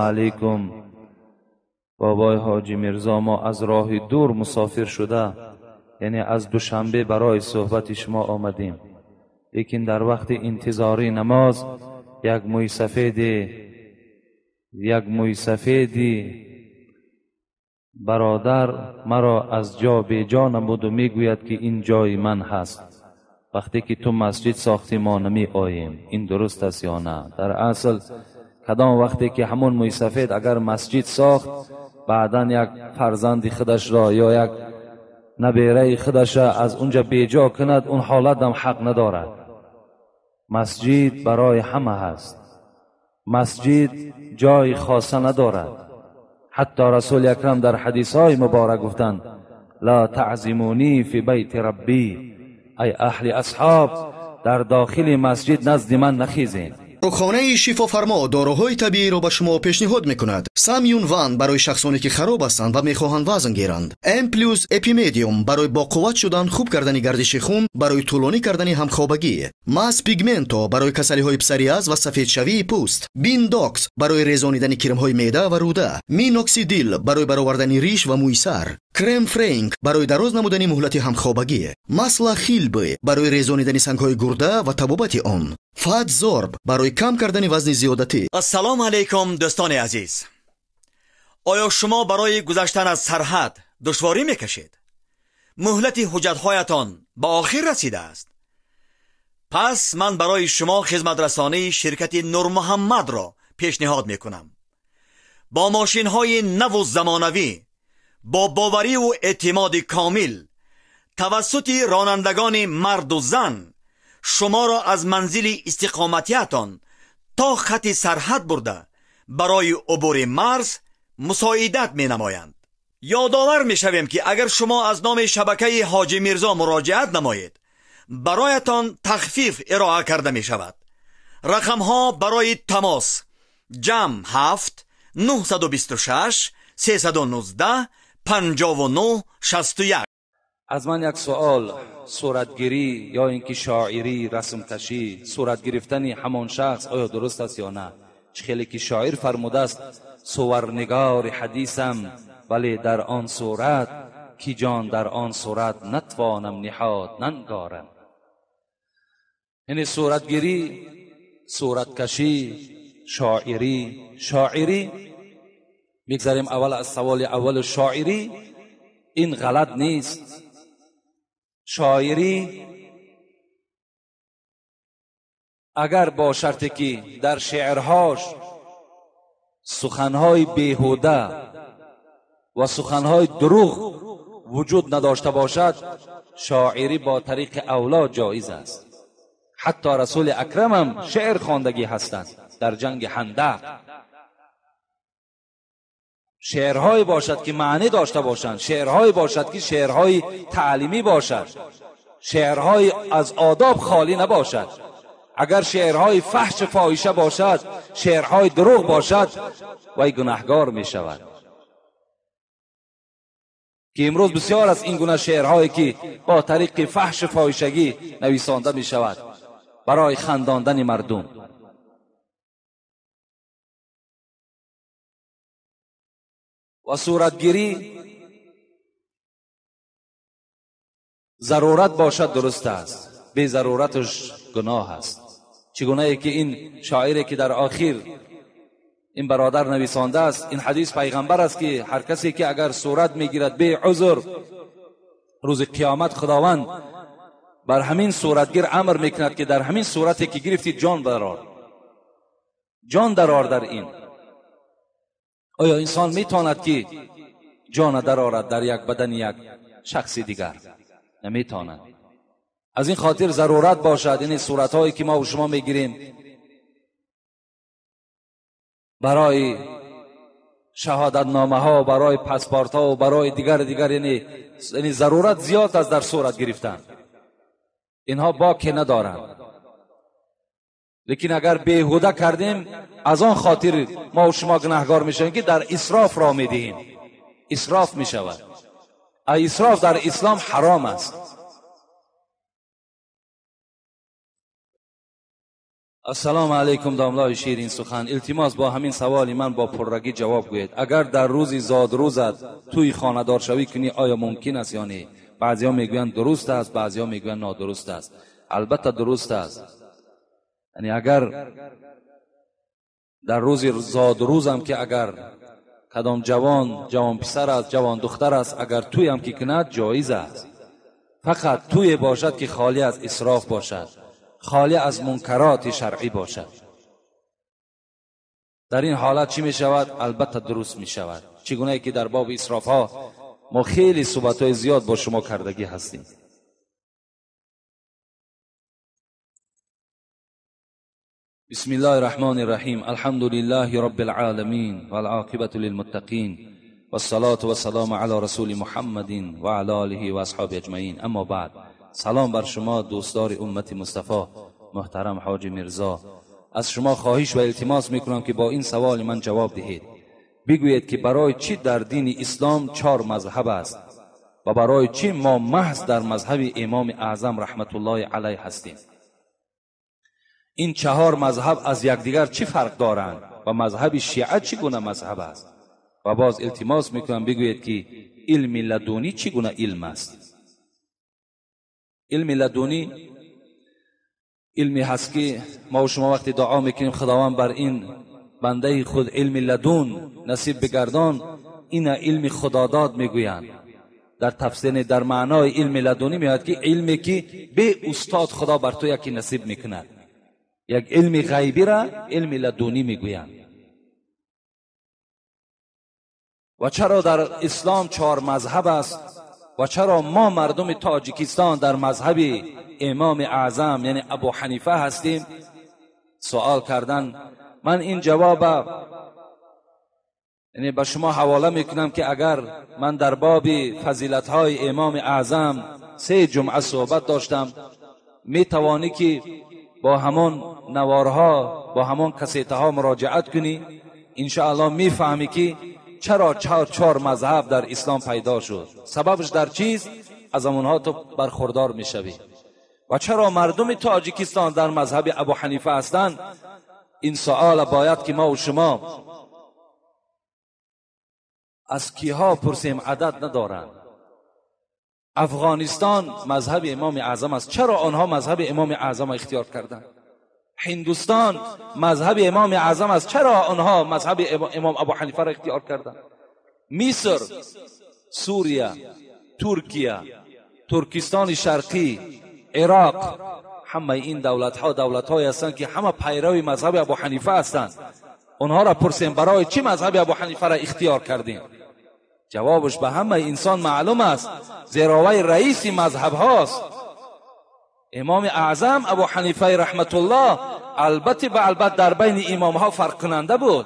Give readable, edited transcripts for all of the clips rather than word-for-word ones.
Алейкум. Бобои Ҳоҷӣ Мирзо, мо аз роҳи дур мусофир шуда, яъне аз Душанбе барои суҳбати шумо омадем. Лекин дар вақти интизори намоз як мӯйсафеди бародар маро аз ҷо беҷо намуду мегӯяд, ки ин ҷои ман ҳаст. Вақте ки ту масҷид сохтӣ, мо намеоем. Ин дуруст аст ё на? Дар асл кадом вақте ки ҳамон мӯйсафед агар масҷид сохт, баъдан як фарзанди худашро ё як набераи худашро аз унҷа беҷо кунад, он ҳолатам ҳақ надорад. Масҷид барои ҳама ҳаст. Масҷид ҷои хоса надорад. Ҳатто Расули Акрам дар ҳадисҳои муборак гуфтанд: ла таъзимунӣ фи байти раббӣ, ай аҳли асҳоб, дар дохили масҷид назди ман нахезед. Рухонаи шифофармо доруҳои табииро ба шумо пешниҳод мекунад. Самюн Ван барои шахсоне ки хароб ҳастанд ва мехоҳанд вазн гиранд. М плюс Эпимедиум барои боқувват шудан, хуб кардани гардиши хун, барои тӯлонӣ кардани ҳамхобагӣ. Мас Пигменто барои касалиҳои псориаз ва сафедшавии пӯст. Биндокс барои резонидани кирмҳои меъда ва рӯда. Миноксидил барои баровардани риш ва мӯи сар. Крем Френк барои дароз намудани муҳлати ҳамхобагӣ. Масла Хилбе барои резонидани сангҳои гурда ва табобати он. Фатзорб барои кам кардани вазни зиёдатӣ. Ассалому алайкум, дӯстони азиз. Оё шумо барои гузаштан аз сарҳад душворӣ мекашед? Муҳлати ҳуҷҷатҳоятон ба охир расидааст. Пас ман барои шумо хизматрасонии ширкати Нурмуҳаммадро пешниҳод мекунам. Бо мошинҳои наву замонавӣ, бо бовариву эътимоди комил, тавассути ронандагони марду зан шуморо аз манзили истиқоматиятон то хати сарҳад бурда барои убури марз мусоидат менамоянд. Ёдовар мешавем, ки агар шумо аз номи шабакаи Ҳоҷӣ Мирзо муроҷиат намоед, бароятон тахфиф ироа карда мешавад. Рақамҳо барои тамос: ҷамъ 7 926 319 59 61. Аз ман як суол: суратгирӣ ё ин ки шоирӣ, расмкашӣ, сурат гирифтани ҳамон шахс оё дуруст аст ё на? Чӣ хеле ки шоир фармудааст: суварнигори ҳадисам, вале дар он сурат ки ҷон дар он сурат натвонам ниҳод нангорам. Яъне суратгирӣ, сураткашӣ, шоирӣ. Шоирӣ мегзарем аввал аз саволи аввал. Шоирӣ ин ғалат нест. Шоирӣ агар бо шарте ки дар шеърҳош суханҳои беҳуда ва суханҳои дурӯғ вуҷуд надошта бошад, шоирӣ бо тариқи авло ҷоиз аст. Ҳатто Расули Акрамам шеър хондагӣ ҳастанд дар ҷанги Ҳандақ. Шеърҳое бошад ки маънӣ дошта бошанд, шеърҳое бошад ки шеърҳои таълимӣ бошад, шеърҳои аз одоб холӣ набошад. Агар шеърҳои фаҳш фоҳиша бошад, шеърҳои дурӯғ бошад, вай гунаҳгор мешавад. Ки имрӯз бисёр аст ин гуна шеърҳое ки бо тариқи фаҳш фоҳишагӣ нависонда мешавад барои хандондани мардум. Ва суратгирӣ зарурат бошад дуруст аст, безарураташ гуноҳ аст. Чигунае ки ин шоире ки дар охир ин бародар нависондааст, ин ҳадис пайғамбар аст ки ҳар касе ки агар сурат мегирад бе узр, рӯзи қиёмат Худованд бар ҳамин суратгир амр мекунад ки дар ҳамин сурате ки гирифтӣ ҷон дарор, ҷон дарор дар ин. Оё инсон метавонад ки ҷона дарорад дар як бадани як шахси дигар? Наметавонад. Аз ин хотир зарурат бошад, ин суратҳое ки мо ва шумо мегирем барои шаҳодатномаҳо, барои паспортҳо ва барои дигар дигар, яъне зарурат зиёд аст дар сурат гирифтан. Инҳо боке надоранд. Лекин агар беҳуда кардем, аз он хотир мо ва шумо гунаҳгор мешавем ки дар исроф роҳ медиҳем. Исроф мешавад. Исроф дар ислом ҳаром аст. Ассалому алайкум домлои ширин сухан. Илтимос бо ҳамин саволи ман бо пуррагӣ ҷавоб гӯед. Агар дар рӯзи зодрӯзат тӯи хонадоршавӣ кунӣ, оё мумкин аст ё не? Баъзеҳо мегӯянд дуруст аст, баъзеҳо мегӯянд нодуруст аст. Албатта дуруст аст. Яъне агар дар рӯзи зодрӯзам ки агар кадом ҷавон, ҷавон писар аст, ҷавон духтар аст, агар тӯям ки кунад ҷоиз аст. Фақат тӯе бошад ки холӣ аз исроф бошад, холӣ аз мункароти шаръӣ бошад. Дар ин ҳолат чӣ мешавад? Албатта дуруст мешавад. Чӣ гунае ки дар боби исрофҳо мо хеле суҳбатҳои зиёд бо шумо кардагӣ ҳастем. بسم الله الرحمن الرحیم. الحمد لله رب العالمین والعاقبة للمتقین والصلاة والسلام علی رسول محمد وعلى آله و اصحابه اجمعین. اما بعد، سلام بر شما دوستدار امت مصطفی محترم حاج میرزا. از شما خواهش و التماس میکنم که با این سوال من جواب دهید. بگویید که برای چی در دین اسلام 4 مذهب است و برای چی ما محض در مذهب امام اعظم رحمت الله علیه هستیم؟ این 4 مذهب از یکدیگر چی فرق دارند و مذهب شیعه چگونه مذهب است؟ و باز التماس میکنم بگویید که علم لدونی چگونه علم است؟ علم لدونی علمی هست که ما و شما وقتی دعا میکنیم خداوند بر این بنده خود علم لدون نصیب بگردان، این علم خداداد میگویند. در تفسیر در معنای علم لدونی میاد که علمی که به استاد خدا بر تو یکی نصیب میکند، یک علم غیبی را علم لدونی میگویند. و چرا در اسلام 4 مذهب است و چرا ما مردم تاجیکستان در مذهب امام اعظم یعنی ابو حنیفه هستیم؟ سوال کردن. من این جواب یعنی به شما حواله میکنم که اگر من در باب فضیلت های امام اعظم 3 جمعه صحبت داشتم، میتوانی که با همان نوارها با همان کسیتها مراجعت کنی، انشاءالله میفهمی که چرا 4 مذهب در اسلام پیدا شد، سببش در چیست، از آنها تو برخوردار میشوی. و چرا مردم تاجیکستان در مذهب ابو حنیفه هستند؟ این سوال باید که ما و شما از کیها پرسیم، عدد ندارند. افغانستان مذهب امام اعظم است، چرا آنها مذهب امام اعظم اختیار کردند؟ هندوستان مذهب امام اعظم است، چرا آنها مذهب امام ابو حنیفه را اختیار کردند؟ مصر، سوریه، ترکیه، ترکستان شرقی، عراق، همه این دولت ها دولت های هستند که همه پیرو مذهب ابو حنیفه هستند. آنها را پرسیم برای چی مذهب ابو حنیفه را اختیار کردیم؟ جوابش به همه انسان معلوم است، زیرا وی رئیس مذهب هاست. امام اعظم ابو حنیفه رحمت الله البته به البته در بین امام ها فرق کننده بود،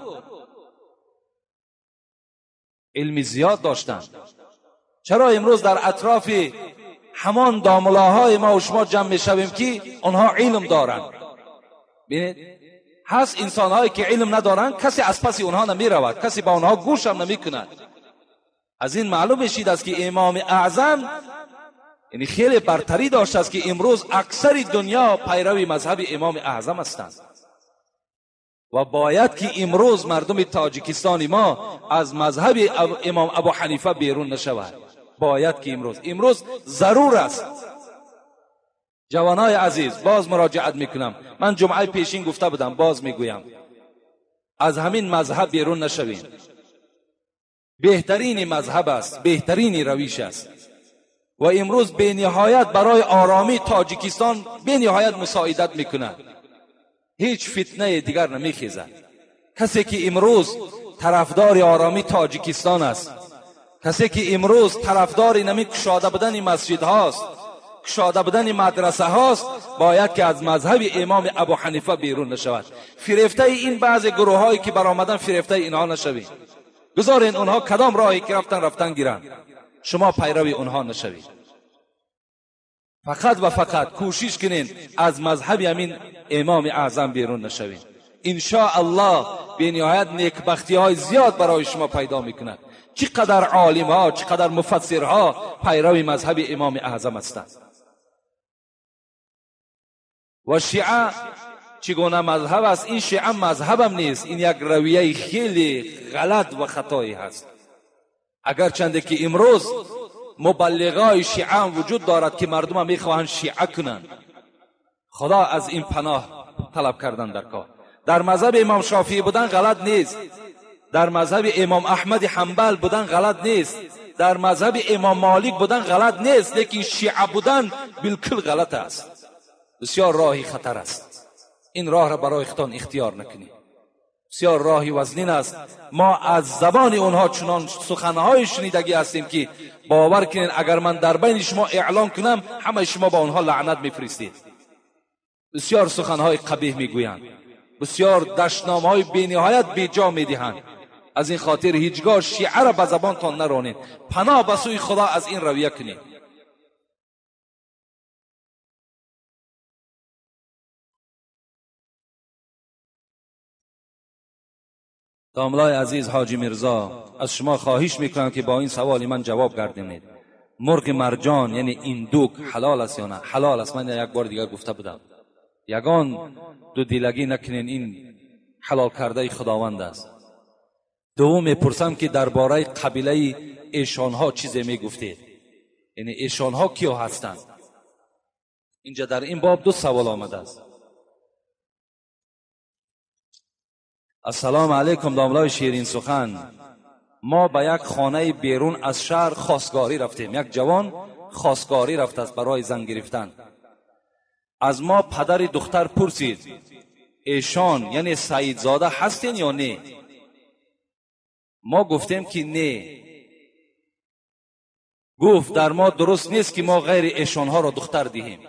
علم زیاد داشتند. چرا امروز در اطراف همان داملاهای ما و شما جمع میشویم که آنها علم دارند؟ ببینید، هست انسانهایی که علم ندارند، کسی از پس اونها نمی رود، کسی با آنها گوش هم نمی کند. از این معلوم میشید است که امام اعظم یعنی خیلی برتری داشته است که امروز اکثر دنیا پیرو مذهب امام اعظم هستند. و باید که امروز مردم تاجیکستان ما از مذهب امام ابو حنیفه بیرون نشود. باید که امروز ضرور است. جوانای عزیز، باز مراجعت میکنم، من جمعه پیشین گفته بودم، باز میگویم، از همین مذهب بیرون نشویم. بهترین مذهب است، بهترین رویش است و امروز به نهایت برای آرامی تاجیکستان به نهایت مساعدت میکند. هیچ فتنه دیگر نمیخیزد. کسی که امروز طرفدار آرامی تاجیکستان است، کسی که امروز طرفدار نمی کشاده بودن مسجد هاست، کشاده بودن مدرسه هاست، باید که از مذهب امام ابو حنیفه بیرون نشود. فریفته این بعض گروه هایی که برآمدن، فریفته اینها نشوید. گذارین اونها کدام راهی که رفتن گیرند، شما پیروی اونها نشوید. فقط و فقط کوشش کنین از مذهب همین امام اعظم بیرون نشوید. ان شاء الله به نهایت نیکبختی های زیاد برای شما پیدا میکند. چقدر عالم ها، چقدر مفسرها پیرو مذهب امام اعظم هستند. و شیعه چگونه مذهب است؟ این شیعه مذهبم نیست، این یک رویه خیلی غلط و خطایی هست. اگرچنده که امروز مبلغای شیعه هم وجود دارد که مردم میخواهند شیعه کنند، خدا از این پناه طلب کردن در کار. در مذهب امام شافعی بودن غلط نیست، در مذهب امام احمد حنبل بودن غلط نیست، در مذهب امام مالک بودن غلط نیست، لیکن شیعه بودن بالکل غلط است. بسیار راهی خطر است. این راه را برای خودتان اختیار نکنید، بسیار راهی وزنین است. ما از زبان اونها چنان سخنهای شنیدگی هستیم که باور کنین اگر من در بین شما اعلان کنم همه شما با اونها لعنت میفرستید. بسیار سخنهای قبیح میگویند، بسیار دشنامهای بینهایت بیجا میدهند. از این خاطر هیچگاه شیعه را به زبانتان نرانید، پناه به سوی خدا از این رویه کنید. داملای عزیز حاجی میرزا، از شما خواهش میکنم که با این سوال من جواب گردانید. مرغ مرجان یعنی این دوک حلال است یا نه؟ حلال است. من یک بار دیگر گفته بودم، یگان دو دیلگی نکنین، این حلال کرده خداوند است. دوم میپرسم که درباره قبیله ایشانها چیزی میگفتید، یعنی ایشانها کیا هستند؟ اینجا در این باب دو سوال آمده است. السلام علیکم داملای شیرین سخن. ما به یک خانه بیرون از شهر خواستگاری رفتیم. یک جوان خواستگاری رفت است برای زن گرفتن. از ما پدر دختر پرسید ایشان یعنی سعیدزاده هستین یا نه؟ ما گفتیم که نه. گفت در ما درست نیست که ما غیر ایشانها را دختر دهیم.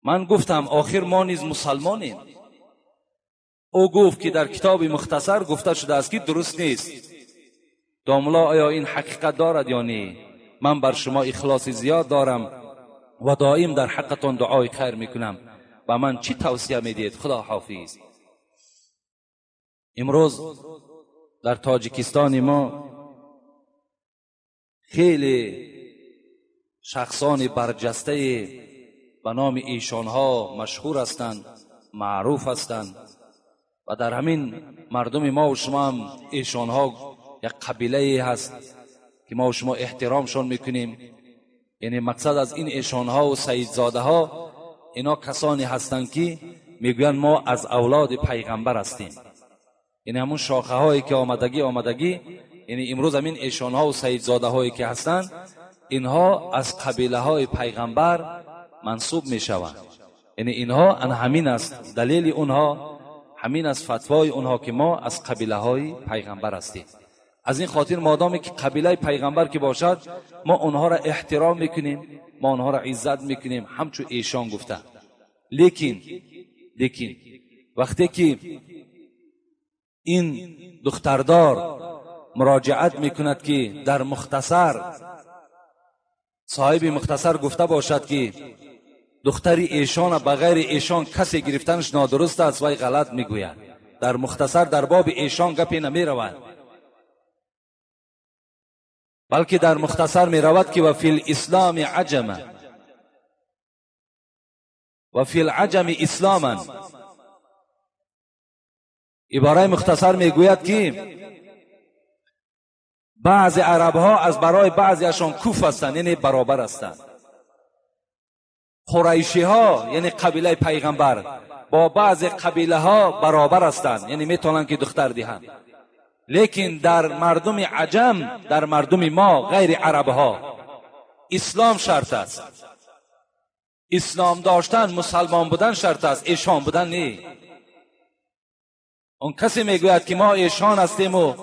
من گفتم آخر ما نیز مسلمانیم. او گفت که در کتاب مختصر گفته شده است که درست نیست. داملا آیا این حقیقت دارد یا نه؟ من بر شما اخلاص زیاد دارم و دائم در حقتان دعای خیر میکنم. و من چی توصیه میدید؟ خدا حافظ. امروز در تاجیکستان ما خیلی شخصان برجسته به نام ایشانها مشهور هستند، معروف هستند و در همین مردم ما و شما هم ایشانها یک قبیله هست که ما و شما احترامشان میکنیم. یعنی مقصد از این ایشانها و سیدزاده ها اینا کسانی هستند که میگویند ما از اولاد پیغمبر هستیم. یعنی همون شاخه هایی که آمدگی، یعنی امروز همین ایشانها و سیدزاده هایی که هستند اینها از قبیله های پیغمبر منسوب میشوند. یعنی اینها ان همین است دلیل اونها، همین از فتوای اونها که ما از قبیله های پیغمبر هستیم. از این خاطر مادامی که قبیله پیغمبر که باشد ما اونها را احترام میکنیم، ما اونها را عزت میکنیم، همچون ایشان گفته. لیکن وقتی که این دختردار مراجعت میکند که در مختصر صاحب مختصر گفته باشد که دختر ایشان بغیر ایشان کسی گرفتنش نادرست است، وی غلط میگوید. در مختصر در باب ایشان گپی نمیرود، بلکه در مختصر میرود که و فی الاسلام عجمه و فی العجم اسلاما. عباره مختصر میگوید که بعض عرب ها از برای بعضیشان کوف هستند، یعنی برابر هستند. قریشی ها یعنی قبیله پیغمبر با بعض قبیله ها برابر هستند، یعنی میتونن که دختر دهند. لیکن در مردم عجم، در مردم ما غیر عرب ها اسلام شرط است. اسلام داشتن، مسلمان بودن شرط است، ایشان بودن نه. اون کسی میگوید که ما ایشان هستیم و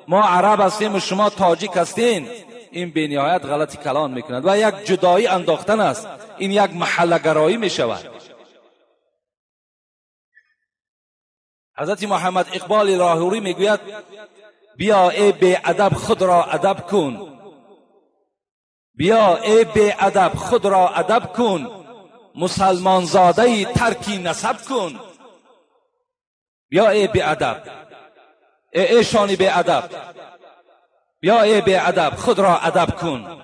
ما عرب هستیم و شما تاجیک هستین، این به نهایت غلطی کلان میکند و یک جدایی انداختن است. این یک محله گرایی میشود. حضرت محمد اقبال لاهوری میگوید بیا ای بی ادب خود را ادب کن، بیا ای بی ادب خود را ادب کن، مسلمان زاده ترکی نسب کن. بیا ای بی ادب، ای ایشانی بی ادب، بیا ای بی ادب خود را ادب کن،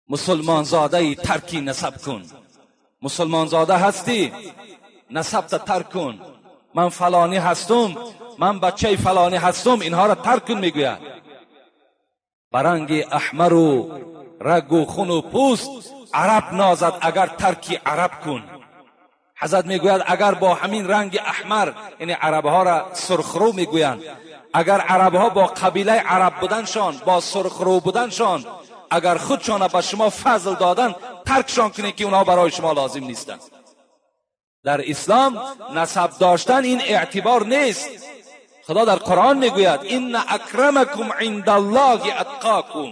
مسلمان زاده ترکی نسب کن. مسلمان زاده هستی، نسبت ترک کن، من فلانی هستم، من بچه فلانی هستم، اینها را ترک کن میگوید. برنگ احمر و رگ و خون و پوست عرب نازد اگر ترکی عرب کن. حضرت میگوید اگر با همین رنگ احمر، یعنی عربها را سرخرو میگویند، اگر عربها با قبیله عرب بودنشان، با سرخرو بودنشان، اگر خودشان به شما فضل دادن، ترکشان کنید که اونها برای شما لازم نیستند. در اسلام نسب داشتن این اعتبار نیست. خدا در قرآن میگوید ان اکرمکم عند الله اتقاکم.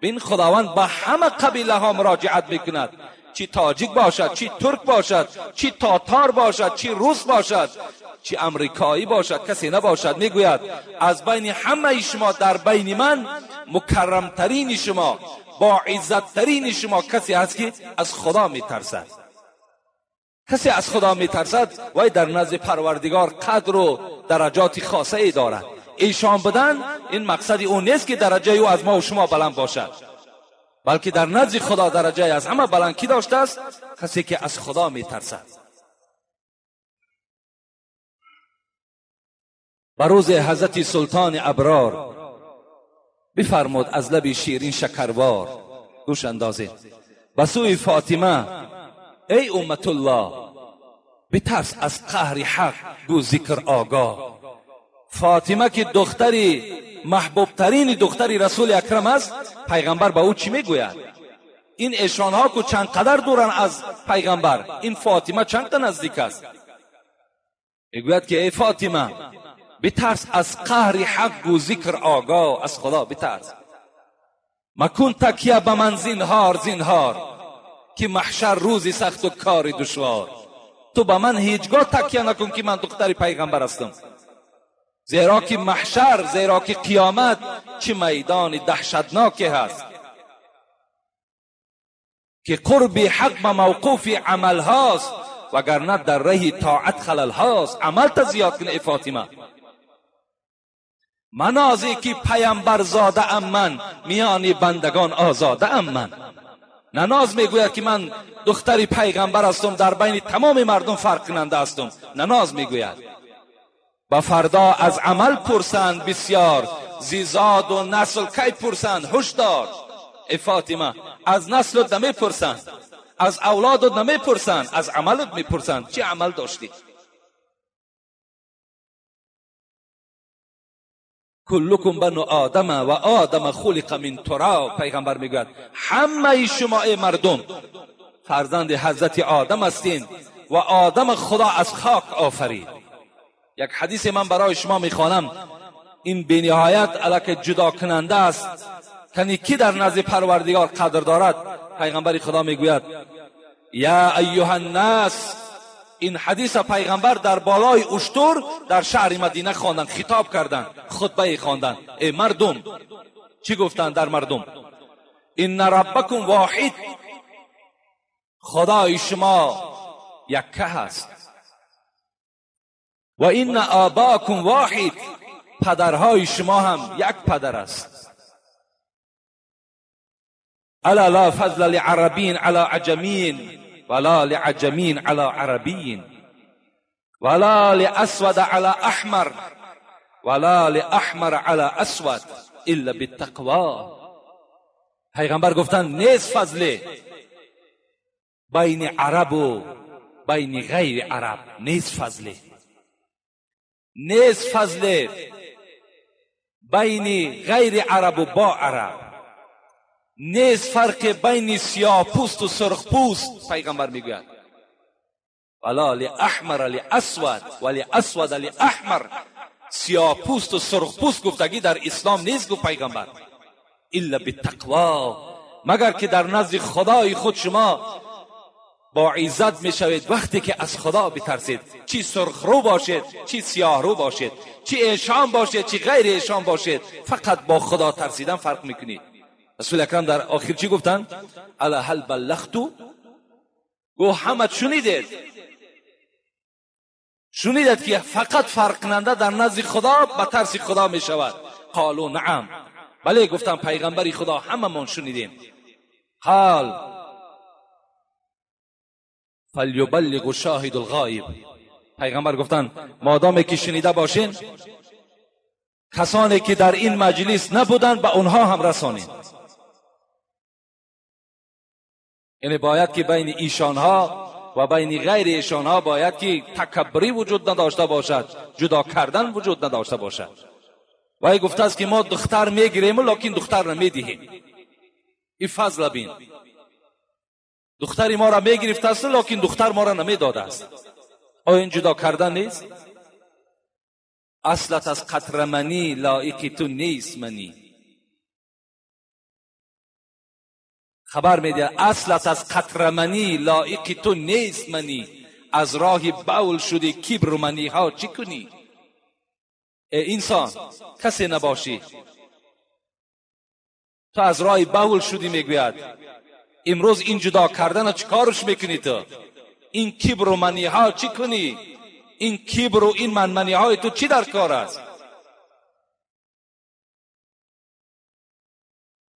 بین خداوند به همه قبیله ها مراجعت میکند، چی تاجیک باشد، چی ترک باشد، چی تاتار باشد، چی روس باشد، چی امریکایی باشد، کسی نباشد. میگوید از بین همه شما در بین من مکرمترین شما، با عزتترین شما کسی هست که از خدا میترسد. کسی از خدا میترسد وای در نزد پروردگار قدر و درجات خاصه ای دارد. ایشان بودن این مقصد او نیست که درجه او از ما و شما بلند باشد، بلکه در نزد خدا درجه از همه بلند کی داشته است؟ کسی که از خدا میترسد. بروز حضرت سلطان ابرار بفرمود از لب شیرین شکروار، گوش اندازید به سوی فاطمه ای امت الله، بترس از قهر حق گو ذکر آگاه. فاطمه که دختری محبوب ترین دختری رسول اکرم است، پیغمبر به او چی میگوید؟ این ایشانها که چند قدر دورن از پیغمبر، این فاطمه چند تا نزدیک است؟ میگوید که ای فاطمه بترس از قهر حق و ذکر آگاه، از خدا بترس. مکن تکیه به من زینهار زینهار، که محشر روزی سخت و کار دشوار. تو به من هیچگاه تکیه نکن که من دختر پیغمبر هستم، زیرا که محشر، زیرا که قیامت چه میدان دهشتناکی هست که قرب حق به موقوف عمل هاست، وگرنه در ره طاعت خلل هاست. عمل تا زیاد کنه ای فاطمه. منازی که پیامبر زاده ام من، میان بندگان آزاده ام من. نناز میگوید که من دختری پیغمبر هستم، در بین تمام مردم فرق کننده هستم. نناز میگوید و فردا از عمل پرسند بسیار، زیزاد و نسل کی پرسند هشدار. ای فاطمه از نسلت نمیپرسند، از اولادت نمیپرسند، از عملت میپرسند، چه عمل داشتی؟ کلکم بنو آدم و آدم خلق من تراب. پیغمبر میگوید همه شما ای مردم فرزند حضرت آدم هستین و آدم خدا از خاک آفرید. یک حدیث من برای شما میخوانم، این بی نهایت الک جدا کننده است کنی کی در نزد پروردگار قدر دارد. پیغمبر خدا میگوید یا ایها الناس، این حدیث پیغمبر در بالای اشتر در شهر مدینه خواندن، خطاب کردند، خطبه خواندن. ای مردم، چی گفتند در مردم؟ ان ربکم واحد، خدای شما یکه هست. و ان آباکم واحد، پدرهای شما هم یک پدر است. الا لا فضل لعربین علی عجمین ولا لعجمین علی عربین ولا لأسود علی احمر ولا لأحمر علی اسود الا بالتقوا. پیغمبر گفتند نیست فضل بین عرب و بین غیر عرب، نیست فضل، نیست فضل بین غیر عرب و با عرب، نیست فرق بین سیاه پوست و سرخ پوست. پیغمبر میگوید ولا لاحمر لاسود ولاسود لاحمر، سیاه پوست و سرخ پوست گفتگی در اسلام نیست گفت پیغمبر، الا بالتقوا، مگر که در نزد خدای خود شما با عزت میشوید وقتی که از خدا بترسید. چی سرخ رو باشید، چی سیاه رو باشید، چی ایشان باشید، چی غیر ایشان باشید، فقط با خدا ترسیدن فرق میکنید. رسول اکرم در آخر چی گفتن؟ الا هل بلغتو، گو همه شنیدید، شنیدید که فقط فرق کننده در نزد خدا به ترس خدا میشود. قالو نعم، بله گفتن پیغمبری خدا هممون شنیدیم. قال فلیبلغ الشاهد الغایب. پیغمبر گفتند مادامی که شنیده باشین، کسانی که در این مجلس نبودند به اونها هم رسانید. یعنی باید که بین ایشانها و بین غیر ایشانها باید که تکبری وجود نداشته باشد، جدا کردن وجود نداشته باشد. و ای گفته است که ما دختر میگیریم لکن دختر نمیدهیم. این فضل بین، دختری ما را میگرفته است لکن دختر ما را نمیداده است. آیا این جدا کردن نیست؟ اصلت از قطره منی لایق تو نیست منی. خبر میده اصلت از قطره منی لایق تو نیست منی، از راه بول شدی کبر و منی ها چی کنی؟ ای انسان کسی نباشی، تو از راه بول شدی. میگوید امروز این جدا کردن چیکارش میکنی تو؟ این کبر و منی ها چی کنی؟ این کبر و این منمنی های تو چی در کار است؟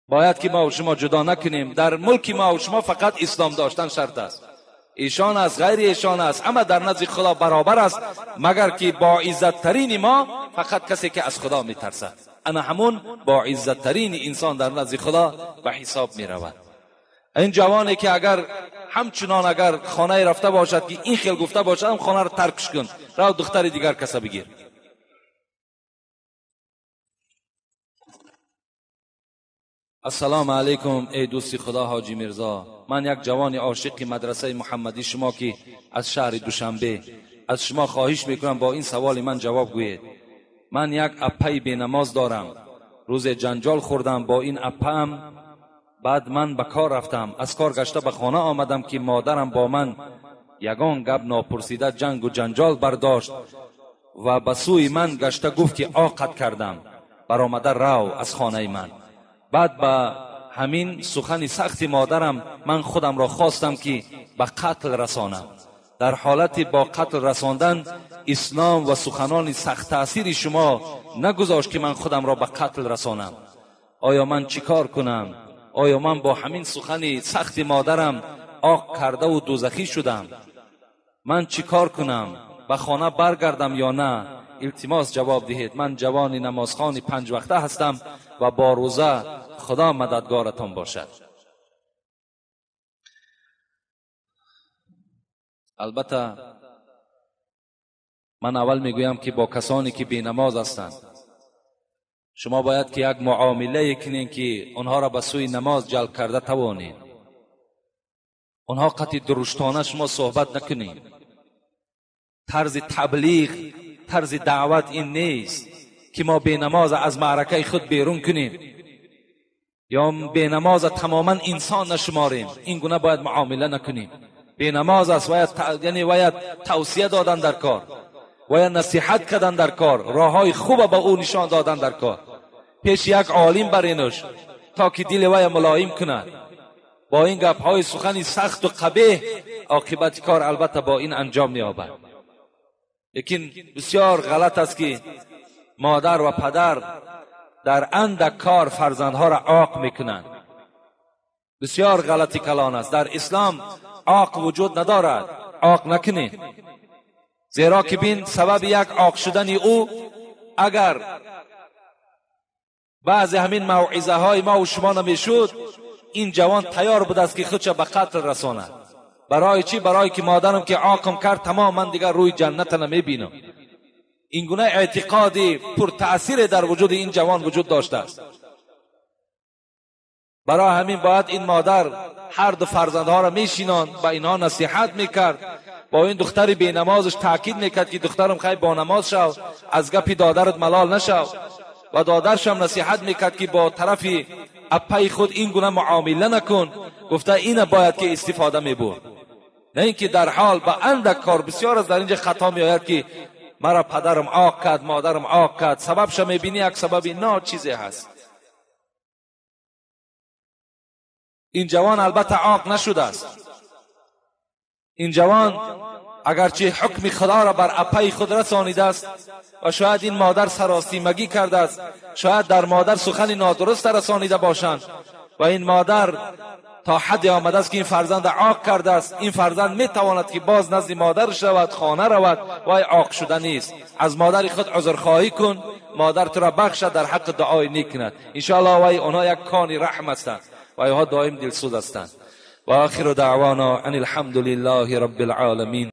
باید که ما و شما جدا نکنیم. در ملک ما و شما فقط اسلام داشتن شرط است. ایشان است، غیر ایشان است، اما در نزد خدا برابر است، مگر که با عزت ترین ما فقط کسی که از خدا میترسد. انا همون با عزت ترین انسان در نزد خدا به حساب میرود. این جوانی که اگر همچنان اگر خانه رفته باشد که این خیل گفته باشد، هم خانه را ترکش کن، رو دختر دیگر کسا بگیر. السلام علیکم ای دوستی خدا حاجی میرزا، من یک جوان عاشق مدرسه محمدی شما که از شهر دوشنبه، از شما خواهش میکنم با این سوال من جواب گویید. من یک اپای بی نماز دارم، روز جنجال خوردم با این اپام، بعد من به کار رفتم، از کار گشته به خانه آمدم که مادرم با من یگان گپ ناپرسیده جنگ و جنجال برداشت و به سوی من گشته گفت که عاقت کردم، برآمده رو از خانه من. بعد به همین سخن سخت مادرم من خودم را خواستم که به قتل رسانم. در حالت با قتل رساندن اسلام و سخنان سخت تاثیر شما نگذاشت که من خودم را به قتل رسانم. آیا من چیکار کنم؟ آیا من با همین سخن سخت مادرم عاق کرده و دوزخی شدم؟ من چیکار کنم؟ به خانه برگردم یا نه؟ التماس جواب دهید. من جوان نمازخوان 5 وقته هستم و با روزه. خدا مددگارتان باشد. البته من اول میگویم که با کسانی که بی نماز هستند شما باید که یک معامله کنین که آنها را به سوی نماز جلب کرده توانید. آنها قطعی درشتانه شما صحبت نکنین. طرز تبلیغ، طرز دعوت این نیست که ما بی نماز از معرکه خود بیرون کنیم یا بی نماز تماما انسان نشماریم. این گونه باید معامله نکنیم. بی نماز است، باید یعنی باید توصیه دادن در کار، باید نصیحت کردن در کار، راههای خوب به او نشان دادن در کار. پیش یک عالم برینش تا که دل وی ملایم کند. با این گپهای سخنی سخت و قبیح عاقبت کار البته با این انجام می‌یابد. لیکن بسیار غلط است که مادر و پدر در اندک کار فرزندها را عاق میکنند. بسیار غلطی کلان است. در اسلام عاق وجود ندارد. عاق نکنید، زیرا که بین سبب یک عاق شدن او اگر بعضی همین موعظه های ما و شما نمیشد، این جوان تیار بود است که خودش به قتل رساند. برای چی؟ برای که مادرم که عاقم کرد تمام من دیگر روی جنت نمیبینم. این گونه اعتقادی پر تأثیر در وجود این جوان وجود داشته است. برای همین باید این مادر هر دو فرزندها را میشیناند، به اینها نصیحت میکرد، با این دختری بی نمازش تاکید میکرد که دخترم خیلی با نماز شو، از گپی دادرت ملال نشو، و دادرش هم نصیحت میکرد که با طرف اپای خود این گونه معامله نکن. گفته این باید که استفاده میبرد، نه اینکه در حال به اندک کار. بسیار از در اینجا خطا میآید که مرا پدرم عاق کرد، مادرم عاق کرد. سببش میبینی یک سببی ناچیزی هست. این جوان البته عاق نشده است. این جوان اگرچه حکم خدا را بر اپای خود رسانیده است و شاید این مادر سراسیمگی کرده است، شاید در مادر سخن نادرست رسانیده باشند و این مادر تا حدی آمده است که این فرزند عاق کرده است. این فرزند میتواند که باز نزد مادر شود، خانه رود، وای عاق شده نیست. از مادر خود عذرخواهی کن، مادر تو را بخشد، در حق دعای نیک کند انشاءالله. وای آنها یک کانی رحم هستند و اینها دائم دلسوز هستند. و آخر دعوانا ان الحمد لله رب العالمین.